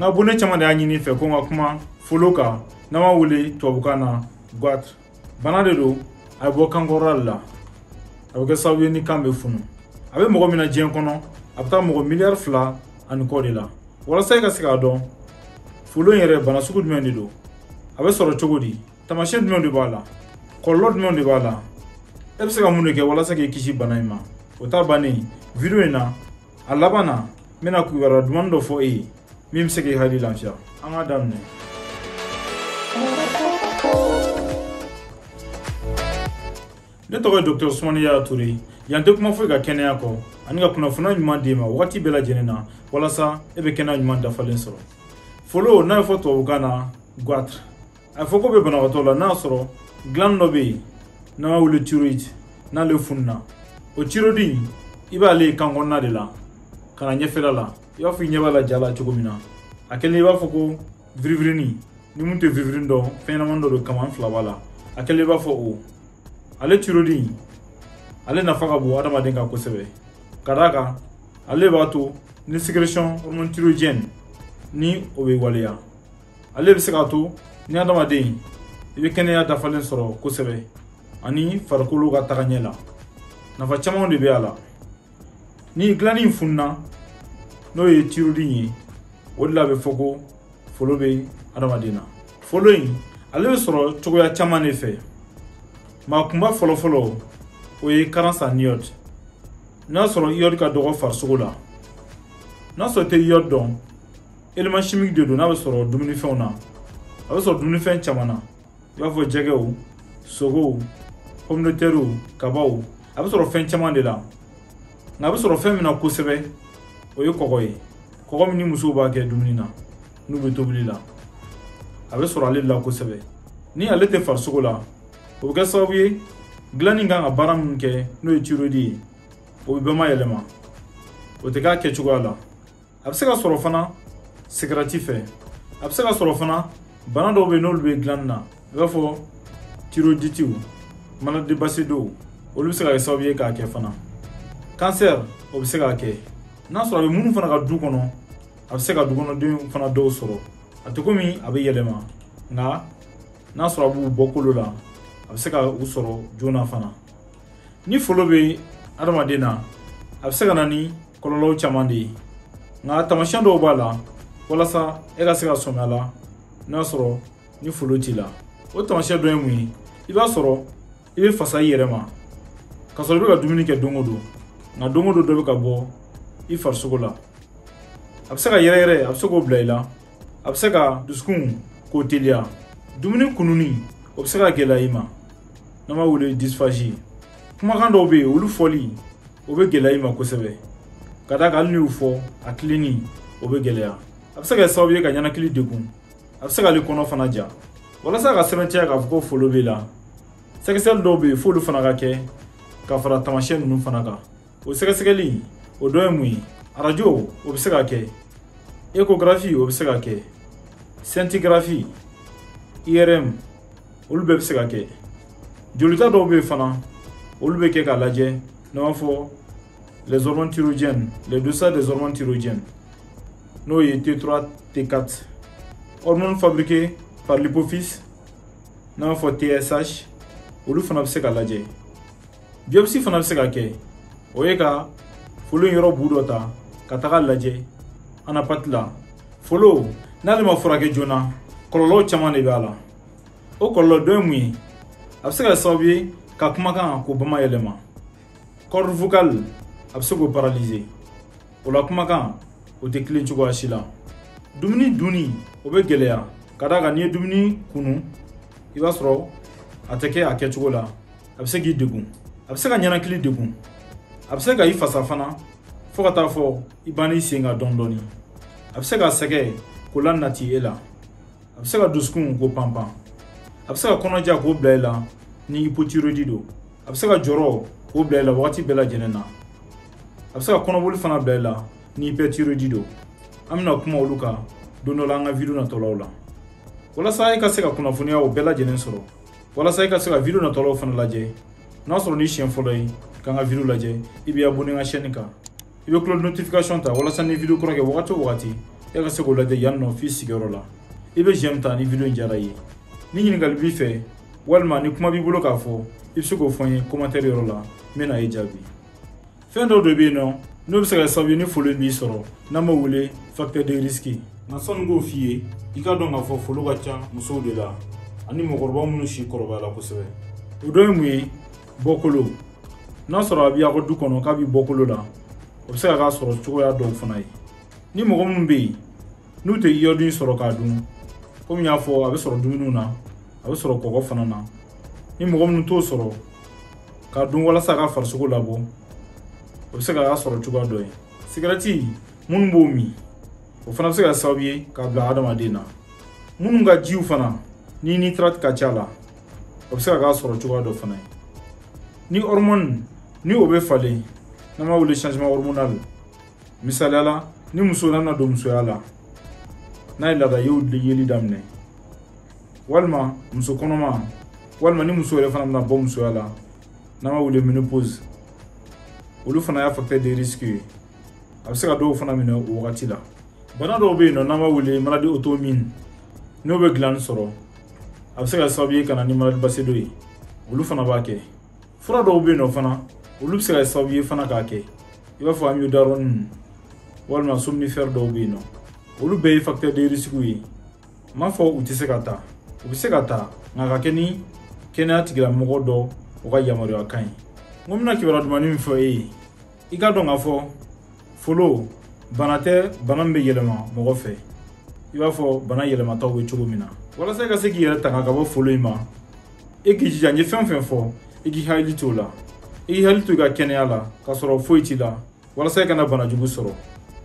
N ka abonné caman de y'a ɲini fɛ ko n ka kuma folo kan, n'an b'a wele tubabukan na goitre. Bana de don, a bɛ bɔ kankɔrɔla de la. A bɛ kɛ sababu ye ni kan bɛ funu. A bɛ mɔgɔ min na diɲɛ kɔnɔ, a bɛ taa mɔgɔ 2.5 miliyari de la. Walasa i ka se k'a dɔn folo in yɛrɛ bana sugu jumɛn de don, a bɛ sɔrɔ cogo di, taamasiyɛn jumɛn de b'a la, kɔlɔlɔ jumɛn de b'a la, e bɛ se ka mun de kɛ walasa k'i kisi bana in ma. O ta bannen video in na, a laban na n bɛna kibaruya duman dɔ fɔ e ye min bɛ se k'i hakili lafiya. An k'a daminɛ. Ne tɔgɔ ye Dr Sumani Yaya Ture. Yan tɛ kuma foyi ka kɛnɛya kɔ ani ka kunnafoniya ɲuman d'e ma wagati bɛɛ lajɛlen na walasa e bɛ kɛnɛya ɲuman dafalen sɔrɔ. Folo n'a bɛ fɔ tubabukan na goitre, a fɔ ko bɛ banabagatɔ la n'a y'a sɔrɔ gland dɔ bɛ yen n'an b'a wele thyroïde, n'ale fununa. O thyroïde i b'ale ye kan kɔnɔna de la ka na ɲɛfɛla la, i b'a fɔ i ɲɛ b'a la ja la cogo min na. A kɛlen i b'a fɔ ko virivirini, ni mun tɛ virivirini dɔn, fɛn ɲɛnamani dɔ don kaman fila b'a la. A kɛlen i b'a fɔ o ale thyroïde ale nafa ka bon adamaden kan kosɛbɛ, ka d'a kan ale b'a to ni sécrétion hormone thyroïdienne ni o bɛ waleya. Ale bɛ se k'a to ni adamaden i bɛ kɛnɛya dafalen sɔrɔ kosɛbɛ ani farikolo ka taga ɲɛ la. Nafa caman de bɛ a la. Ni dilanni in fununa, n'o ye thyroïde ye, o de la a bɛ fɔ ko folo bɛ adamaden na. Folo in ale bɛ sɔrɔ cogoya caman de fɛ. Maa kunba fɔlɔfɔlɔ o ye carence en iode. N'a sɔrɔ iode ka dɔgɔ farisogo la, n'a sɔrɔ i tɛ iode dɔn, élément chimique de don n'a bɛ sɔrɔ dumunifɛnw na. A bɛ sɔrɔ dumunifɛn caman na, i b'a fɔ jɛgɛw, sogow, pomme de terre, kabaw. A bɛ sɔrɔ fɛn caman de la. Nka a bɛ sɔrɔ fɛn min na kosɛbɛ, o ye kɔgɔ ye. Kɔgɔ min ni musow b'a kɛ dumuni na n'u bɛ tobili la, a bɛ sɔrɔ ale de la kosɛbɛ. Ni ale tɛ farisogo la, o bɛ kɛ sababu ye dilanni kan ka baara min kɛ n'o ye thyroïde ye, o bɛ bɛɛ yɛlɛma, o tɛ k'a kɛcogoya la. A bɛ se ka sɔrɔ fana sigarati fɛ. A bɛ se ka sɔrɔ fana bana dɔw bɛ yen n'olu bɛ dilanni na, i b'a fɔ thyroïdite, maladie de Basedow, olu bɛ se ka kɛ sababu ye k'a kɛ fana. Cancer, o bɛ se k'a kɛ. N'a sɔrɔ a bɛ minnu fana ka du kɔnɔ, a bɛ se ka dukɔnɔdenw fana dɔw sɔrɔ. A tɛ komi a bɛ yɛlɛma, nka n'a sɔrɔ a b'u bɔ kolo la, a bɛ se ka u sɔrɔ joona fana. Ni folo bɛ adamaden na, a bɛ se ka na ni kɔlɔlɔw caman de ye. Nka taamasiyɛn dɔw b'a la walasa e ka se ka sɔmi a la n'a sɔrɔ ni folo t'i la. O taamasiyɛn dɔ ye mun ye? I b'a sɔrɔ i bɛ fasa i yɛrɛ ma k'a sɔrɔ i bɛ ka dumuni kɛ don o don, nka don o don dɔ bɛ ka bɔ i farisogo la. A bɛ se ka yɛrɛyɛrɛ, a bɛ se k'o bila i la. A bɛ se ka dusukun k'o teliya. Dumuni kununi, o bɛ se ka gɛlɛya i ma, n'an b'a wele dysphagie. Kumakan dɔw bɛ yen, olu fɔli o bɛ gɛlɛya i ma kosɛbɛ, ka d'a kan hali n'i y'u fɔ a tilenni o bɛ gɛlɛya. A bɛ se ka kɛ sababu ye ka ɲɛnakili degun. A bɛ se k'ale kɔnɔ fana ja. Walasa ka sɛbɛntiya k'a fɔ ko folo b'i la, sɛgɛsɛgɛli dɔw bɛ yen f'olu fana ka kɛ ka fara taamasiyɛn ninnu fana kan. O sɛgɛsɛgɛli o dɔ ye mun ye? Arajo, o bɛ se ka kɛ. Échographie, o bɛ se ka kɛ. Scintigraphie, IRM, olu bɛɛ bɛ se ka kɛ. Jolita dɔw bɛ yen fana, olu bɛ kɛ k'a lajɛ, n'an b'a fɔ les hormones thyroïdiennes, les dosages des hormones thyroïdiennes, n'o ye T3, T4. Hormones fabriquées par l'hypophyse, n'an b'a fɔ TSH, olu fana bɛ se ka lajɛ. Biopsie fana bɛ se ka kɛ, o ye ka folo in yɔrɔ bu dɔ ta ka taga lajɛ anapati la. Folo n'ale ma furakɛ joona, kɔlɔlɔw caman de b'a la. O kɔlɔlɔ dɔ ye mun ye? A bɛ se ka kɛ sababu ye ka kumakan k'o bama yɛlɛma. Corde vocale, a bɛ se k'o paralyser. O la kumakan o tɛ tilen cogoya si la. Dumuni dunni o bɛ gɛlɛya, ka d'a kan n'i ye dumuni kunu, i b'a sɔrɔ a tɛ kɛ a kɛcogo la. A bɛ se k'i degun, a bɛ se ka ɲɛnakili degun, a bɛ se ka i fasa fana fo ka taa fɔ i bann'i sen kan dɔɔni dɔɔni. A bɛ se ka sɛgɛ k'o la nati e la. A bɛ se ka dusukun k'o panpan. A bɛ se ka kɔnɔja k'o bila i la ni hypothyroïdie don. A bɛ se ka jɔrɔ k'o bila i la wagati bɛɛ lajɛlen na. A bɛ se ka kɔnɔboli fana bila i la ni hyperthyroïdie don. An bɛna kuma olu kan don dɔ la an ka video natɔlaw la. Walasa i ka se ka kunnafoniyaw bɛɛ lajɛlen sɔrɔ, walasa i ka se ka video natɔlaw fana lajɛ, n'a sɔrɔ ni siɲɛ fɔlɔ ye k'an ka video lajɛ, i bɛ abonné n ka chaîne kan. I bɛ cloche notification ta walasa ni video kura kɛ wagati o wagati E ka se k'o lajɛ yan nɔ f'i sigiyɔrɔ la. I bɛ j'aime ta ni vidéo in diyara i ye. Ni ɲininkali b'i fɛ walima ni kuma b'i bolo k'a fɔ, i bɛ se k'o fɔ n ye commentaire yɔrɔ la, n bɛ na e jaabi. Fɛn dɔw de bɛ yen nɔ n'o bɛ se ka kɛ sababu ye ni folo in b'i sɔrɔ, n'an b'o wele facteur de risque. Nka sɔnni k'o f'i ye, i k'a dɔn k'a fɔ folo ka ca musow de la ani mɔgɔkɔrɔba minnu si kɔrɔbayala kosɛbɛ. O dɔ ye mun ye? Bɔkolo. N'a sɔrɔ a b'i aw ka du kɔnɔ k'a b'i bɔkolo la, o bɛ se ka k'a sɔrɔ cogoya dɔw fana ye. Ni mɔgɔ minnu bɛ yen n'u tɛ iodine sɔrɔ k'a dun, komi n y'a fɔ a bɛ sɔrɔ dumuniw na, a bɛ sɔrɔ kɔgɔ fana na. Ni mɔgɔ minnu t'o sɔrɔ k'a dun walasa a ka farisogo labɔ, o bɛ se ka sɔrɔ cogoya dɔ ye. Sigɛrɛti minnu b'o min, o fana bɛ se ka sababu ye k'a bila adamaden na. Minnu ka jiw fana ni nitrate ka ca la, o bɛ se ka k'a sɔrɔ cogoya dɔ fana ye. Ni hormone ni o bɛ falen, n'an b'a wele changement hormonal. Misaliya la, ni muso n'a bɛna don musoya la, n'a ye laada yew yeli daminɛ, walima muso kɔnɔma, walima ni muso yɛrɛ fana bɛna bɔ musoya la, n'an b'a wele ménopause, olu fana y'a facteur de risque ye. A bɛ se ka dɔw fana minɛ o wagati la. Bana dɔw bɛ yen nɔ n'an b'a wele maladie auto-immune, n'o bɛ glande sɔrɔ, a bɛ se ka sababu ye ka na ni maladie Basedow ye, olu fana b'a kɛ. Fura dɔw bɛ yen nɔ fana, olu bɛ se ka kɛ sababu ye fana k'a kɛ, i b'a fɔ amiodarone walima somnifère dɔw bɛ yen nɔ, olu bɛɛ ye facteur de risque ye. N m'a fɔ u tɛ se ka ta, u bɛ se ka ta, nka ka kɛ ni kɛnɛya tigilamɔgɔ dɔ o ka yamaruya kan ye. N ko n bɛna kibaruya dumani min fɔ e ye, i k'a dɔn k'a fɔ folo bana tɛ bana min bɛ yɛlɛma mɔgɔ fɛ, i b'a fɔ bana yɛlɛmataw bɛ cogo min na. Walasa i ka se k'i yɛrɛ tanga ka bɔ folo in ma, e k'i jija n ye fɛn o fɛn fɔ, i k'i hakili t'o la. I k'i hakili to i ka kɛnɛya la k'a sɔrɔ foyi t'i la, walasa i kana bana jugu sɔrɔ.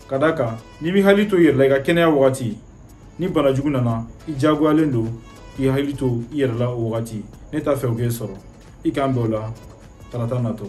Ka d'a kan n'i m'i hakili to i yɛrɛ la i ka kɛnɛya wagati, ni bana jugu nana, i diyagoyalen don k'i hakili to i yɛrɛ la o wagati. Ne t'a fɛ o k'e sɔrɔ. I k'an bɛn o la tarata natɔ.